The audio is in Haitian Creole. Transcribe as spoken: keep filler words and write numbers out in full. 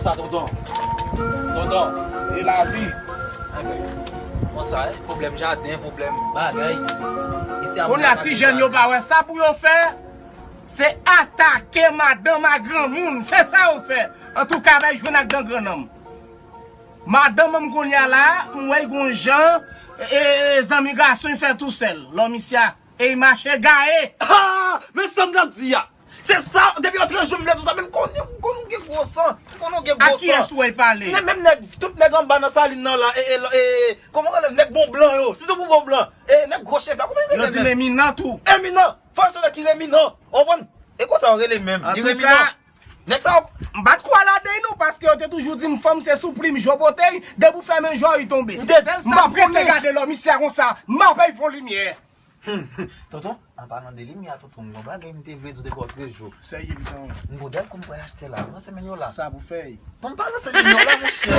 Sa, tonton. Tonton. E lavi. Konsa, eh, pwoblèm jaden, pwoblèm bagay. Kounye a, ti jèn yo pa wè sa pou yo fè, se atake madanm a granmoun. Se sa yo fè. Antouka, bay jwenn ak dan grannanm. Madanm an kounye a la, m wè l gon jan, e, e, zanmi gason l fè tousèl. Lòmisya, e, mache gaye. Ha! Men sa m t ap di a. Se sa, depi yon trant jou m vle di w sa, men m konnen, m konnen w gen gwo san. M konnen w gen gwo san. A kiyès ou wè l pale? Men menm nèg, tout nèg anba nan Salin nan la, e, e, e, kòman w rele nèg bon blan yo? Sitou pou bon blan. E, nèg gwo cheve, kòman yo rele menm? Yo di l eminan tou. Eminan! Fò se nèg ki reminan. Ou konprann? E konsa yo rele menm. Li reminan. Nèg sa yo. M pa t kwè ladan l non, paske yo te toujou di m fanm se sou plim je pote, depi w fèmen je w tonbe. M te sèl sa m konnen. M p ap rete gade Lòmisya konsa, m ap bay fon limyè. Tonton, an palan de limyè, tonton, m gon bagay m te vle di w depi yon trant jou. Serye, pitit mwen. M gon dèl kou m pral achte la, nan semèn yo la. Sa pou fè? Bon, m pa nan semèn yo la, monchè.